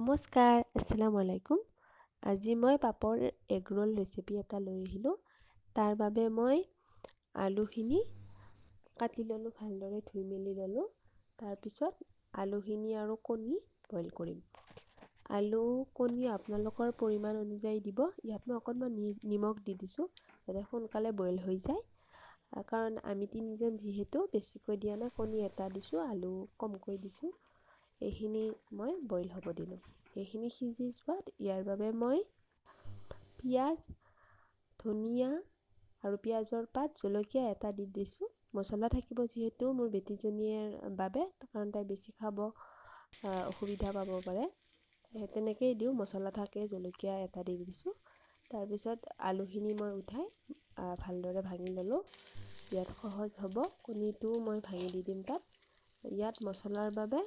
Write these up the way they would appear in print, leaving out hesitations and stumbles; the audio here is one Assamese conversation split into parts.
নমস্কাৰ, আসসালামু আলাইকুম। আজি মই পাপৰ এগ ৰোল ৰেচিপি এটা লৈ আহিলোঁ। তাৰ বাবে মই আলুখিনি কাটি ল'লোঁ, ভালদৰে ধুই মেলি ল'লোঁ। তাৰপিছত আলুখিনি আৰু কণী বইল কৰিম। আলু কণী আপোনালোকৰ পৰিমাণ অনুযায়ী দিব। ইয়াত মই অকণমান নিমখ দি দিছোঁ, যাতে সোনকালে বইল হৈ যায়। কাৰণ আমি তিনিজন যিহেতু, বেছিকৈ দিয়া নাই। কণী এটা দিছোঁ, আলু কমকৈ দিছোঁ। এইখিনি মই বইল হ'ব দিলোঁ। এইখিনি সিজি যোৱাত ইয়াৰ বাবে মই পিঁয়াজ, ধনিয়া আৰু পিঁয়াজৰ পাত, জলকীয়া এটা দি দিছোঁ। মছলা থাকিব যিহেতু মোৰ বেটীজনীৰ বাবে, কাৰণ তাই বেছি খাব অসুবিধা পাব পাৰে, তেনেকেই দিওঁ। মছলা থাকে, জলকীয়া এটা দি দিছোঁ। তাৰপিছত আলুখিনি মই উঠাই ভালদৰে ভাঙি ল'লোঁ। ইয়াত সহজ হ'ব। কণীটোও মই ভাঙি দি দিম তাত। ইয়াত মছলাৰ বাবে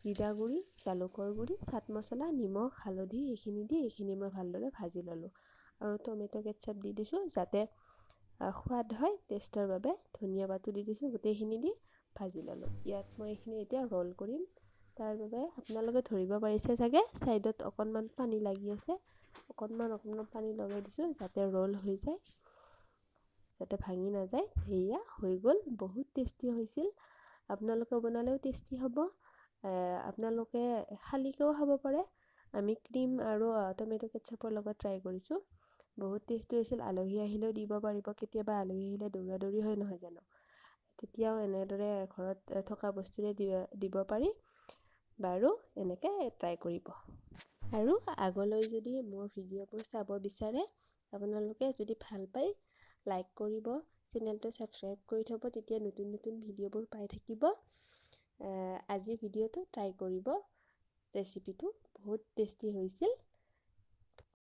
জিৰা গুড়ি, জালুকৰ গুড়ি, চাট মছলা, নিমখ, হালধি এইখিনি দি এইখিনি মই ভালদৰে ভাজি ল'লোঁ। আৰু টমেট' কেটচাপ দি দিছোঁ, যাতে সোৱাদ হয়, টেষ্টৰ বাবে। ধনিয়া পাতো দি দিছোঁ। গোটেইখিনি দি ভাজি ল'লোঁ। ইয়াত মই এইখিনি এতিয়া ৰ'ল কৰিম। তাৰ বাবে আপোনালোকে ধৰিব পাৰিছে চাগে, ছাইডত অকণমান পানী লাগি আছে। অকণমান অকণমান পানী লগাই দিছোঁ, যাতে ৰ'ল হৈ যায়, যাতে ভাঙি নাযায়। সেয়া হৈ গ'ল। বহুত টেষ্টি হৈছিল। আপোনালোকে বনালেও টেষ্টি হ'ব। আপোনালোকে খালীকৈও খাব পাৰে। আমি ক্ৰীম আৰু টমেট' কেটচাপৰ লগত ট্ৰাই কৰিছোঁ। বহুত টেষ্টি হৈছিল। আলহী আহিলেও দিব পাৰিব। কেতিয়াবা আলহী আহিলে দৌৰা দৌৰি হয়, নহয় জানো? তেতিয়াও এনেদৰে ঘৰত থকা বস্তুৰে দিব পাৰি। বাৰু, এনেকৈ ট্ৰাই কৰিব। আৰু আগলৈ যদি মোৰ ভিডিঅ'বোৰ চাব বিচাৰে আপোনালোকে, যদি ভাল পায়, লাইক কৰিব, চেনেলটো ছাবস্ক্ৰাইব কৰি থ'ব। তেতিয়া নতুন নতুন ভিডিঅ'বোৰ পাই থাকিব। আজিৰ ভিডিঅ'টো ট্ৰাই কৰিব। ৰেচিপিটো বহুত টেষ্টি হৈছিল।